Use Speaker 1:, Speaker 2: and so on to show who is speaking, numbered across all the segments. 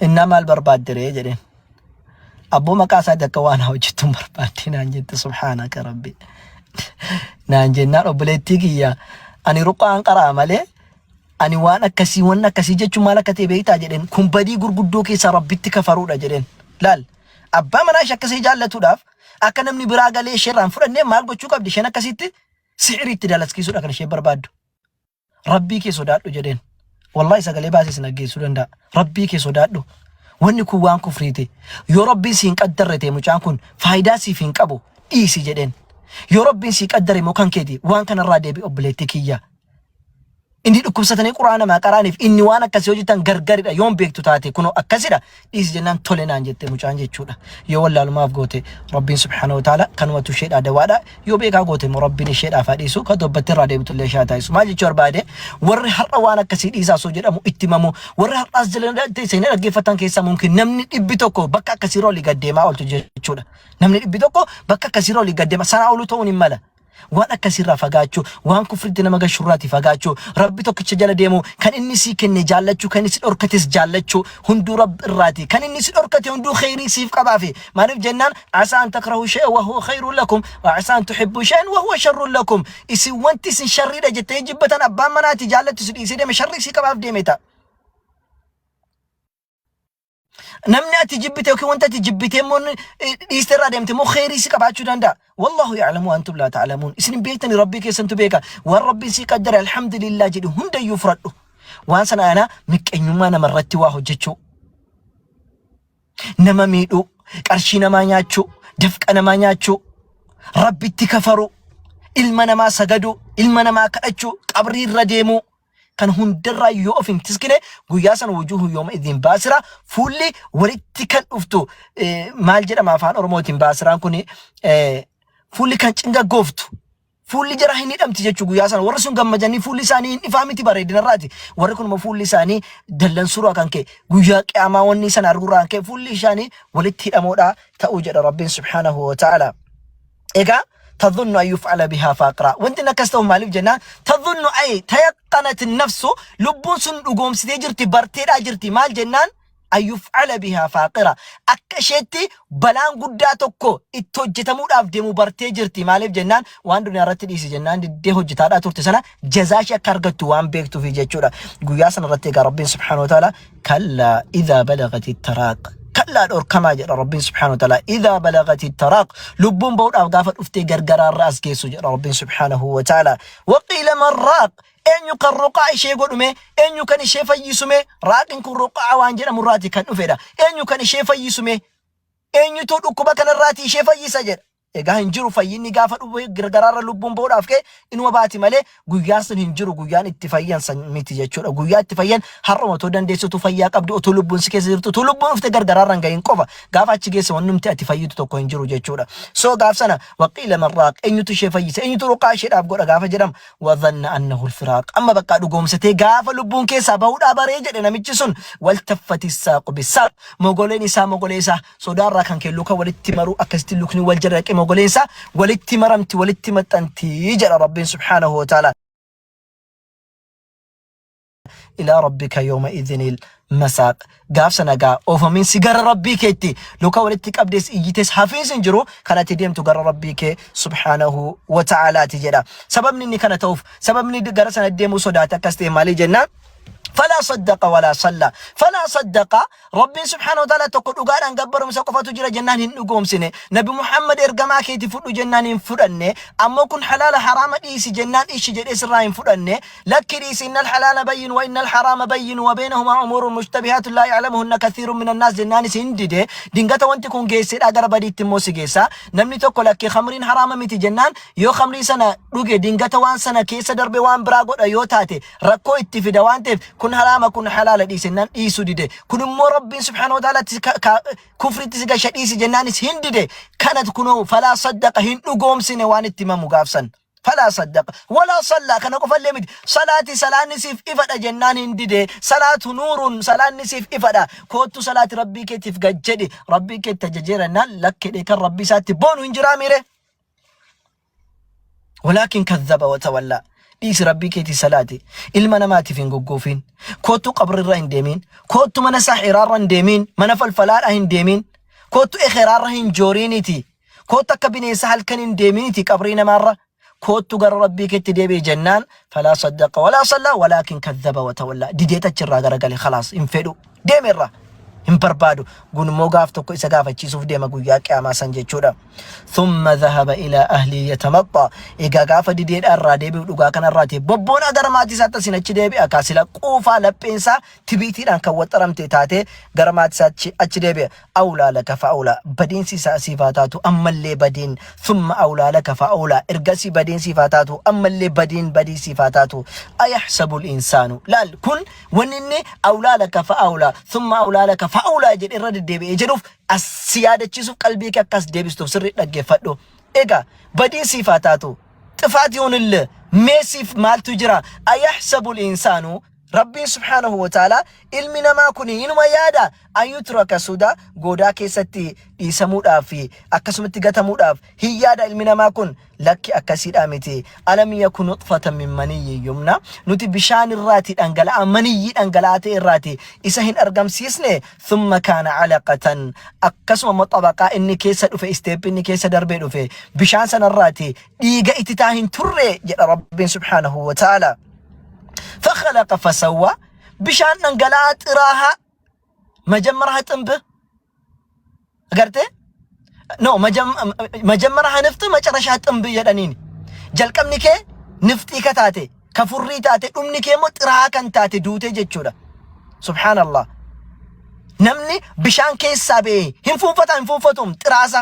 Speaker 1: Innaa maal barbaadde ree jedheen. Abboo maqaa isaati akka waan hojjettu hin barbaadde naan jette subhaanaka rabbi. Naan jennaan obboleettii kiyya ani ruqaan qaraa malee ani waan akkasii waan akkasii jechuun maal akka ta'e beektaa jedheen kun badii gurguddoo keessaa rabbitti kafaruudha jedheen. Laal abbaa manaa ishee akkasii jaallatuudhaaf akka namni biraa galee isheerraa hin fudhannee maal gochuu qabdi isheen akkasitti sihirii itti dalaskiisuudha kan isheen barbaaddu. Rabbii kee sodaadhu jedheen. Wallahi sagalee baasee sin dhaggeessuu danda'a. Rabbii kee sodaadhu. Wanni kun waan kufriiti. Yoo Rabbiin si hin qaddarre ta'e mucaan kun faayidaa siif hin qabu dhiisi jedheen. Yoo Rabbiin sii qaddare immoo kan keeti waan kanarraa deebi'i obboleettii kiyya. Inni dhukkubsatanii quraana namaa qaraaniif inni waan akkasii hojjetan gargaridha yoon beektu taate kunoo akkasidha dhiisi jennaan tole naan jette mucaan jechuudha. Yoo wallaalumaaf goote Rabbiin subhaanahu wa ta'ala kanumatu isheedhaa dawaadha. Yoo beekaa goote immoo Rabbiin isheedhaaf haa dhiisu ka tobbatti irraa deebitu illee ishee haa taasisu. Maal jechuu barbaade warri har'a waan akkasii dhiisaa osoo jedhamu itti himamu warri har'aas jala seenee dhaggeeffatan keessaa mumkin namni 100 bakka akkasiirra olii gad deemaa ooltu jechuudha. Namni 100 bakka akkasiirra olii gad deema sanaa oluu ta'uun hin mala. Waan akkasiirraa fagaachuu, waan kufritti nama gashurraati fagaachuu, Rabbi tokkicha jala deemuu, kan inni sii kenne jaallachuu, kan inni si dhorkates jaallachuu, hunduu Rabbi irraati. Kan inni si dhorkate hunduu kheyrii siif qabaafi. Maaliif jennaan asaa an takrahu shay'an wa huwa khayrun lakum wa asaa an tuhibbu shay'an wa huwa sharrun lakum. Isin wanti isin sharriidha jettanii jibbatan abbaan manaati jaallattu si dhiisee deeme sharrii sii qabaaf deeme ta'a. Namni ati jibbite yookiin wanta ati jibbitee immoo dhiiste irraa deemte immoo kheyrii si qabaachuu danda'a. Wallahu ya'lamu wa antum laa ta'lamuun. Isin hin beektani Rabbii keessantu beeka. Waan Rabbiin sii qaddare alhamdulillah jedhi hundayyuu fudhadhu. Waan sana ana miqqeenyummaa namarratti waa hojjechuu. Nama miidhuu, qarshii namaa nyaachuu, dafqa namaa nyaachuu, Rabbitti kafaruu, ilma namaa sagaduu, ilma namaa kadhachuu, qabrii irra deemuu. Kan hundarraa yoo of hin tiskine guyyaa sana wujuuhu yooma idin baasira fuulli walitti kan dhuftu maal jedhama afaan oromootiin baasiraan kun fuulli kan cingaggooftu fuulli jara hin hidhamti jechuu guyyaa sana warri sun gammadanii fuulli isaanii hin ifaa miti bareedinarraati warri kun immoo fuulli isaanii dallansuurraa kan ka'e guyyaa qiyaamaa wanni sana arguurraa kan ka'e fuulli isaanii walitti hidhamoodha ta'uu jedha rabbiin subhaanahu wa ta'ala. Egaa tadhunnu an yuf'ala bihaa faaqira. Wanti inni akkas ta'u maaliif jennaan tadhunnu ay tayaqqanat nafsu lubbuun sun dhugoomsitee jirti barteedhaa jirti maal jennaan an yuf'ala bihaa faaqira akka isheetti balaan guddaa tokko itti hojjetamuudhaaf deemu bartee jirti maaliif jennaan waan duniyaa irratti dhiisi jennaan diddee hojjetaadhaa turte sana jazaa ishee akka argattu waan beektuufi jechuudha guyyaa sana irratti egaa rabbiin subhaanahu wa ta'ala Kallaa idhaa balagati taraaq. Kallaa dhorkamaa jedha Rabbiin subhaanahu wa ta'ala. Idhaa balagati taraaq. Lubbuun bahuudhaaf gaafa dhuftee gargaraarra as geessu jedha Rabbiin subhaanahu wa ta'ala. Waqiila man raaq. Eenyu kan ruqaa ishee godhume? Eenyu kan ishee fayyisume? Raaqin kun ruqaa waan jedhamu irraati kan dhufedha. Eenyu kan ishee fayyisume? Eenyutu dhukkuba kanarraati ishee fayyisa jedha. Egaa hin jiru fayyinni gaafa dhufe gargaraarra lubbuun bahuudhaaf ka'e inuma baati malee guyyaan sun hin jiru guyyaan itti fayyan san miti jechuudha. Guyyaa itti fayyan har'uma otoo dandeessu utuu fayyaa qabdu utuu lubbuun si keessa jirtu utuu lubbuun dhufte gargaraarra hin gahin qofa gaafa achi geesse wannumti ati fayyitu tokko hin jiru jechuudha. So gaaf sana waqiila marraaq eenyutu ishee fayyise eenyutu ruqaa isheedhaaf godha gaafa jedhamu wadhanna annahu alfiraaq amma bakka dhugoomsatee gaafa lubbuun keessaa bahuudhaa baree jedhe namichi sun waltaffati saaqu bisaaq mogoleen isaa mogolee isaa Sodaarraa kan ka'e luka walitti maruu akkasitti lukni wal jala dhaqee mogoleen isaa walitti maramti walitti maxxanti jedha Rabbiin subhaanahu wa ta'ala. Ilaa rabbika yawma idhinil masaaq. Gaaf sana gaa oofamiinsi gara Rabbii keetti luka walitti qabdees iyyites hafiinsi hin jiru kan ati deemtu gara Rabbii kee subhaanahu wa ta'alaati jedha. Sababni inni kana ta'uuf sababni gara sana deemuu sodaate akkas ta'e maali jennaan? Falaa saddaqa walaa salla. Falaa saddaqa Rabbiin subhaanahu wa ta'ala tokko dhugaadhaan gabbaramsa qofatu jira jennaan hin dhugoomsine. Nabi Muhammad ergamaa keeti fudhu jennaan hin fudhanne. Ammoo kun halaala haraama dhiisi jennaan ishi jedhee sirraa hin fudhanne. Lakki dhiisi innal halaala bayyin wa innal haraama bayyin wa beeynahumaa umuurun mushtabihaatun laa ya'lamuhunna kathiirun minan naas jennaanis hin dide. Dingata wanti kun geesseedhaa gara badiitti immoo si geessa. Namni tokko lakki khamriin haraama miti jennaan yoo khamrii sana dhuge dingata waan sana keessa darbe waan biraa godha yoo taate rakkoo itti fida waan ta'eef kun haraama kun halaala dhiisi jennaan dhiisuu dide kun immoo rabbiin subhaanahu wa ta'alaatti kufritti si gasha dhiisi jennaanis hin dide kanatu kunoo falaa saddaqa hin dhugoomsine waan itti himamu gaafsan falaa saddaqa walaa sallaa kana qofallee miti salaati salaanni siif ifadha jennaan hin dide salaatu nuurun salaanni siif ifadha koottu salaati rabbii keetiif gad jedhi rabbii keetti ajajeera jennaan lakkedhe kan rabbii isaatti boonu hin jiraa miire Walaakin kazzaba watawallaa. Dhiisi Rabbii keetii salaati. Ilma namaatiif hin goggoofin. Koottu qabrirra hin deemin. Koottu mana sahiraarra hin deemin. Mana falfalaadhaa hin deemin. Koottu ekeraarra hin jooriiniti. Koottu akka bineensa halkan hin deeminiti qabrii namaarra. Koottu gara Rabbii keetti deebi'i jennaan falaa saddaqa walaa sallaa walaakin kazzaba wa tawallaa. Dideet achirraa garagale khalaas hin fedhu. Deemerra hin barbaadu. Gunmoo gaaf tokko isa gaafachiisuuf deema guyyaa qiyaamaa san jechuudha. Thumma dhahaba ilaa ahlii yatamaxxa. Egaa gaafa dideedha irraa deebi'u dhugaa kanarraa ta'e bobboonaa gara maatii isaatti asiin achi deebi'a. Kaa sila quufaa lapheensaa tibiitiidhaan kan waxxaramte taatee gara maatii isaatti achi deebi'a. Awlaa laka fa'awlaa. Badiin siif haa taatu ammallee badiin. Thumma awlaa laka fa'awlaa. Ergasii badiin siif haa taatu ammallee badiin badii siif haa taatu. Ayahsabul insaanu. Laal kun wanni inni awlaa laka fa'awlaa thumma awlaa laka fa'awlaa jedhe irra deddeebi'ee jedhuuf as si yaadachiisuuf qalbii kee akkas deebistuuf sirrii dhaggeeffadhu. Egaa badiin siif haa taatu. Xifaat yoonillee mee siif maaltu jira? Ayahsabul insaanu Rabbiin subhaanahu wa ta'aalaa ilmi namaa kun inuma yaada an yutraka suda goodaa keessatti dhiisamuudhaaf fi akkasumatti gatamuudhaaf hin yaada ilmi namaa kun lakki akkasiidhaa miti alam yaku nutfatan min maniyyin yumna nuti bishaan irraati dhangala'aa maniyyii dhangala'aa ta'e irraati isa hin argamsiisne thumma kaana alaqatan akkasuma immoo xabaqaa inni keessa dhufe isteeppi inni keessa darbee dhufe bishaan sanarraati dhiiga ititaa hin turre jedha Rabbiin subhaanahu wa ta'aalaa. ፈኸለቀ ፈሰዋ bishaan dhangala'aa xiraahaa መጀመሪያ ጥንብ agartee no መጀመሪያ ንፍጥ መጨረሻ ጥንብ jedhaniin jalqabni kee nifxii ka taate ka furrii taate dhumni kee immoo xiraa'aa kan taate duute jechuudha. Subhaanallah. Namni bishaan keessaa ba'ee hin fuunfata hin fuunfatum xiraasa.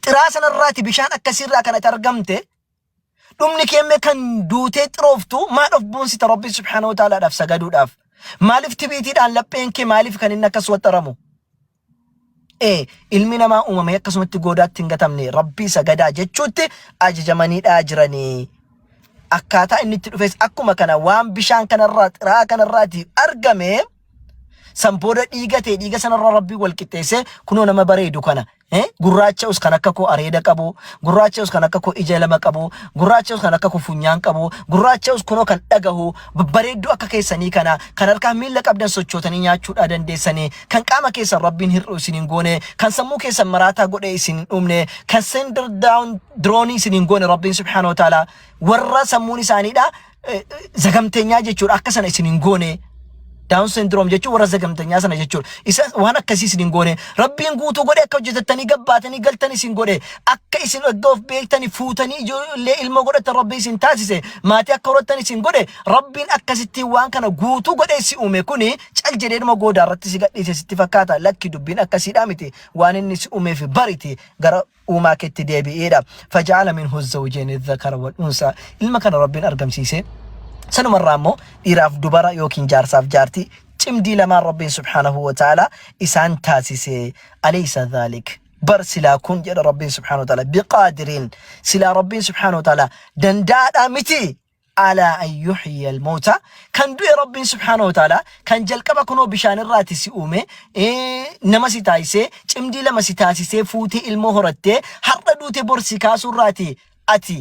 Speaker 1: Xiraa sanarraati bishaan akkasiirraa kan ati argamte dhumni keemme kan duutee xirooftu maal of boonsita Rabbi subhaanahu wa ta'aalaadhaaf sagaduudhaaf. Maaliif tibiitiidhaan lapheen kee maaliif kan inni akkas waxxaramu? Ee ilmi namaa uumamee akkasumatti goodaatti hin gatamne Rabbii sagadaa jechuutti ajajamaniidhaa jiranii. Akkaataa inni itti dhufes akkuma kana waan bishaan kanarraa xiraa kanarraati argame san booda dhiiga ta'e dhiiga sanarraa Rabbii wal qixxeessee kunoo nama bareedu kana gurraacha'us kan akka koo areeda qabu, gurraacha'us kan akka koo ija lama qabu, gurraacha'us kan akka koo funyaan qabu, gurraacha'us kunoo kan dhagahu, babbareedduu akka keessanii kana, kan harkaa miilla qabdan sochootanii nyaachuudhaa dandeessanii, kan qaama keessan Rabbiin hir'uu isin hin goone, kan sammuu keessan maraataa godhee isin hin dhumne, kan sender down droonii isin hin goone Rabbiin subhaanahu wa ta'ala warra sammuun isaaniidha zagamteenyaa jechuudha akka sana isin hin goone. Down syndrome jechuun warra zagamteenyaa sana jechuudha. Isa waan akkasii isin hin goone. Rabbiin guutuu godhe akka hojjetattanii gabbaatanii galtan isin godhe. Akka isin erga of beektanii fuutanii ijoollee ilmoo godhatan Rabbi isin taasise. Maatii akka horattan isin godhe. Rabbiin akkasitti waan kana guutuu godhee si uume kuni cal jedheedhuma goodaa irratti si gadhiise sitti fakkaata. Lakki dubbiin akkasiidhaa miti. Waan inni si uumeef bariti gara uumaa keetti deebi'eedha. Faja'ala minhu zawjayni dhakara wal unsa. Ilma kana Rabbiin argamsiise. Sanumarraa immoo dhiiraaf dubara yookiin jaarsaaf jaartii cimdii lamaan Rabbiin subhaanahu wa ta'ala isaan taasise. Alaysa dhalik. Bar silaa kun jedha Rabbiin subhaanahu wa ta'ala biqaadiriin. Silaa Rabbiin subhaanahu wa ta'ala danda'aadhaa miti. Alaa an yuhyiya al-mawta kan du'e Rabbiin subhaanahu wa ta'ala kan jalqaba kunoo bishaan irraati si uume nama si taasisee cimdii lama si taasisee fuutee ilmoo horattee har'a duute bor si kaasuu irraati ati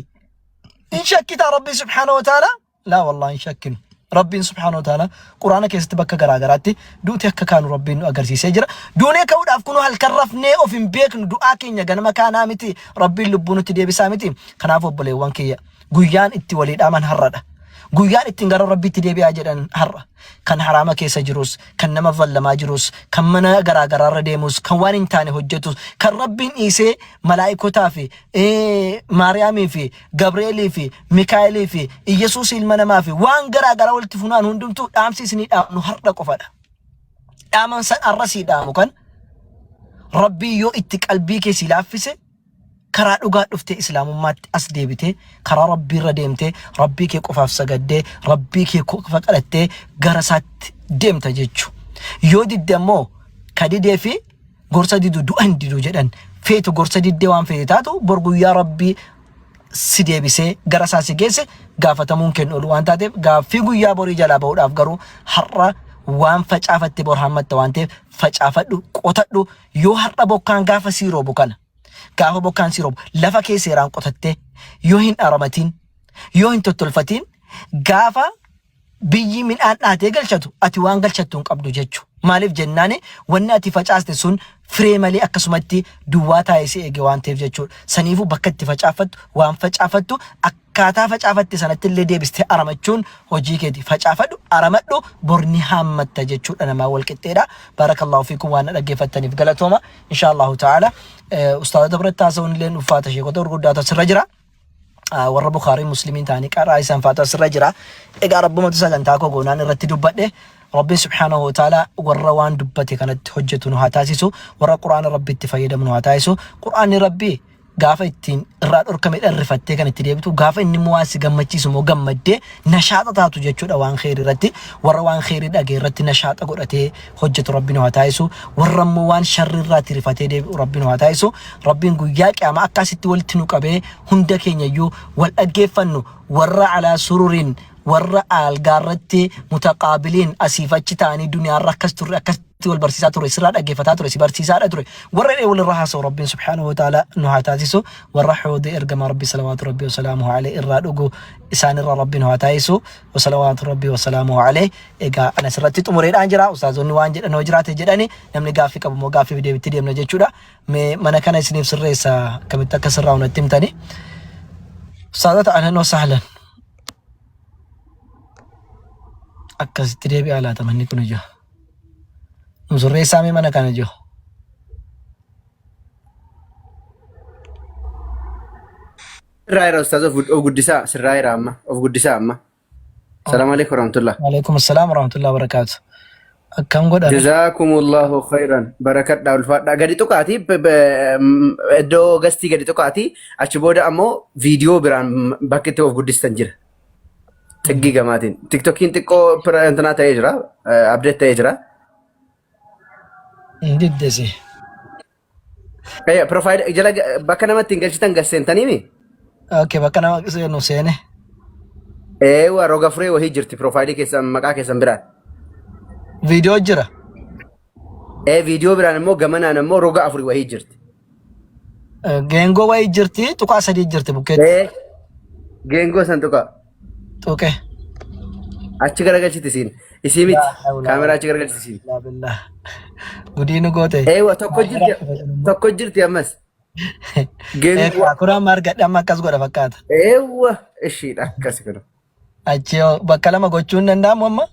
Speaker 1: hin shakkitaa Rabbiin subhaanahu wa ta'ala? Laa wallahi hin shakkinu. Rabbiin subhaanahu wa ta'ala Quraana keessatti bakka garaa garaatti duuti akka kaanu Rabbiin nu agarsiisee jira. Duunee ka'uudhaaf kunoo halkan rafnee of hin beeknu du'aa keenya ganama kaanaa miti Rabbiin lubbuu nutti deebisaa miti. Kanaaf obboleewwan kiyya guyyaan itti walii dhaaman har'adha. Guyyaan ittiin gara Rabbiitti deebi'aa jedhan har'a. Kan haraama keessa jirus, kan nama zallamaa jirus, kan mana garaa garaarra deemus, kan waan hin taane hojjetus, kan Rabbiin dhiisee malaa'ikotaa fi Maariyaamii fi Gabreelii fi Mikaa'elii fi Iyyasuus ilma namaa fi waan garaa garaa walitti funaan hundumtuu dhaamsi isinii dhaamnu har'a qofadha. Dhaaman san har'a sii dhaamu kan Rabbii yoo itti qalbii kee sii laaffise karaa dhugaa dhuftee islaamummaatti as deebitee karaa Rabbii irra deemtee Rabbii kee qofaaf sagaddee Rabbii kee qofa kadhattee gara isaatti deemta jechu. Yoo didde ammoo ka didee fi gorsa didu du'a hin didu jedhan feetu gorsa diddee waan feete taatu bor guyyaa Rabbii si deebisee gara isaa si geesse gaafatamuun kennu oolu waan taateef gaaffii guyyaa borii jalaa bahuudhaaf garuu har'a waan facaafatte bor hammatta waan ta'eef facaafadhu qotadhu yoo har'a bokkaan gaafa sii roobu kana gaafa bokkaan sii roobu lafa kee seeraan qotattee yoo hin aramatiin Yoo hin tottolfatiin gaafa biyyi midhaan dhaatee galchatu ati waan galchattu hin qabdu jechu. Maaliif jennaani wanni ati facaaste sun firee malee akkasumatti duwwaa taa'ee si eege waan ta'eef jechuudha. Saniifuu bakka itti facaafattu waan facaafattu akkaataa facaafatte sanatti illee deebistee aramachuun hojii keeti. Facaafadhu, aramadhu, bor ni haammatta jechuudha namaa wal qixxeedha. Barakallahu fiikum waan na dhaggeeffattaniif galatooma. Insha Allahu ta'ala ustaazota biratti haasa'uun illee ulfaata sheekota gurguddaatu asirra jira. Warra Bukaarii Muslimiin ta'anii qaraa isaan faatu asirra jira. Egaa Rabbumatu sagantaa koo goonaan irratti dubbadhe. Rabbiin subhaanahu wa ta'ala warra waan dubbate kanatti hojjetu nu haa taasisu. Warra Qur'aana Rabbi itti fayyadamu nu haa taasisu. Qur'aanni Rabbii gaafa ittiin irraa dhorkame dharrifattee kan itti deebitu gaafa inni immoo waan si gammachiisu immoo gammaddee nashaaxa taatu jechuudha waan kheyrii irratti warra waan kheyrii dhagee irratti nashaaxa godhatee hojjetu Rabbi nu haa taasisu warra immoo waan sharri irraatti rifatee deebi'u Rabbi nu haa taasisu Rabbiin guyyaa qiyaamaa akka asitti walitti nu qabee hunda keenya iyyuu wal dhaggeeffannu warra alaa sururiin warra algaarratti mutaqaabiliin asiif achi ta'anii duniyaarra akkas turre akkas itti wal barsiisaa ture sirraa dhaggeeffataa ture si barsiisaadha ture warra dhee walirra haasa'u rabbiin subhaanahu wa ta'ala nu haa taasisu warra hoodee ergamaa rabbii salawaatu rabbii wasalaamuhu alayhi irraa dhugu isaanirra rabbiin nu haa taasisu wasalawaatu rabbii wasalaamuhu alayhi egaa ana sirratti xumureedhaan jira ustaazonni waan jedhan hoo jiraate jedhani namni gaaffii qabu immoo gaaffii deebitti deemna jechuudha mee mana kana isiniif sirreessa akkamitti akka sirraa natti himtani ustaazota ahlan wa sahlan akkasitti deebi'aa laata manni kun ijoo Nu sirreessaa mee mana kana jiru.
Speaker 2: Sirraa jira ustaaz of of guddisaa sirraa jira amma of guddisaa amma. Salaamu alaikum warahmatullah.
Speaker 1: Waalaikum assalaam warahmatullahi wabarakaatu. Akkam godhame?
Speaker 2: Jazaakumullahu khairan barakadhaa ulfaadhaa gadi tuqaatii b- b- m- iddoo gastii gadi tuqaatii achi booda ammoo viidiyoo biraan bakki itti of guddistan jira. Xiggii gamaatiin. Tiktokiin xiqqoo pira intinaa ta'ee jira. Update ta'ee jira.
Speaker 1: Hin diddesi.
Speaker 2: Profile jala bakka namatti hin galchitan gad seentaniimi.
Speaker 1: Okay, bakka nama seenu seene.
Speaker 2: Eewa roga furee wahii jirti profaayilii keessan maqaa keessan biraan.
Speaker 1: Viidiyoo jira.
Speaker 2: Ee viidiyoo biraan immoo gamanaan immoo roga afuri wahii jirti.
Speaker 1: Geengoo wayii jirti, tuqaa sadii jirti bukkeetti.
Speaker 2: Ee geengoo san tuqaa.
Speaker 1: Tuqe.
Speaker 2: Achi garagalchiti isiin. Isii miti.
Speaker 1: Laa hawla
Speaker 2: Kaameraa achi garagalchiti isiin.
Speaker 1: illaa billah. Gudii nu goote.
Speaker 2: Eewa tokko jirti tokko jirti ammas. Geengoo.
Speaker 1: Kun amma argadhe amma akkas godha fakkaata.
Speaker 2: Eewa ishiidha akkasi kun.
Speaker 1: Achi hoo bakka lama gochuun danda'amu amma?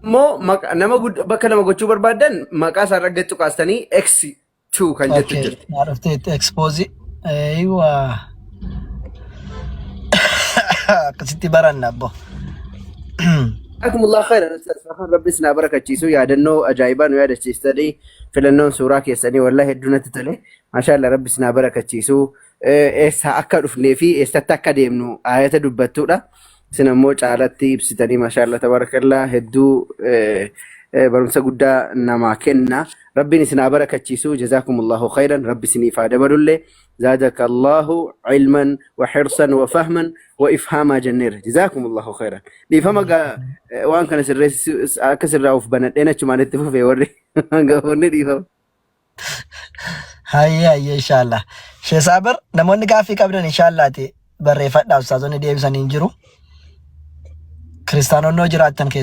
Speaker 2: Immoo maqa- nama gud- bakka lama gochuu barbaaddan maqaa isaa irra gad tuqaastanii X2 kan jettu
Speaker 1: Okay,
Speaker 2: jirti.
Speaker 1: naa dhuftee itti expose. Eeywa. Akkasitti baranna abbo.
Speaker 2: Jazakumullah khairan Ustaz Farhan Rabbi isin haa barakachiisu yaadannoo ajaa'ibaa nu yaadachiistanii filannoon suuraa keessanii wallahi hedduu natti tole maashaallah Rabbi isin haa barakachiisu Eessaa akka dhufnee fi eessatti akka deemnu aayata dubbattuudha. Isin ammoo caalatti ibsitanii maashaallah tabarakallah hedduu barumsa guddaa namaa kenna. Rabbiin isin haa barakachiisu. Jazaakumullahu khayran. Rabbi isiniif haa dabalullee. Zaadaka Allahu ilman wa hirsan wa fahman wa ifhaamaa jenneerra. Jazaakumullahu khayran. Dhiifama gaa waan kana sirreessu akka sirraa of banadheen achumaan itti fufee warri hangafoonni dhiifama.
Speaker 1: Hayyee hayyee inshaallah. Shee Saabir namoonni gaaffii qabdan inshaallaati barreeffadhaa ustaazonni deebisan hin jiru. Kiristaanonni yoo jiraattan keessa.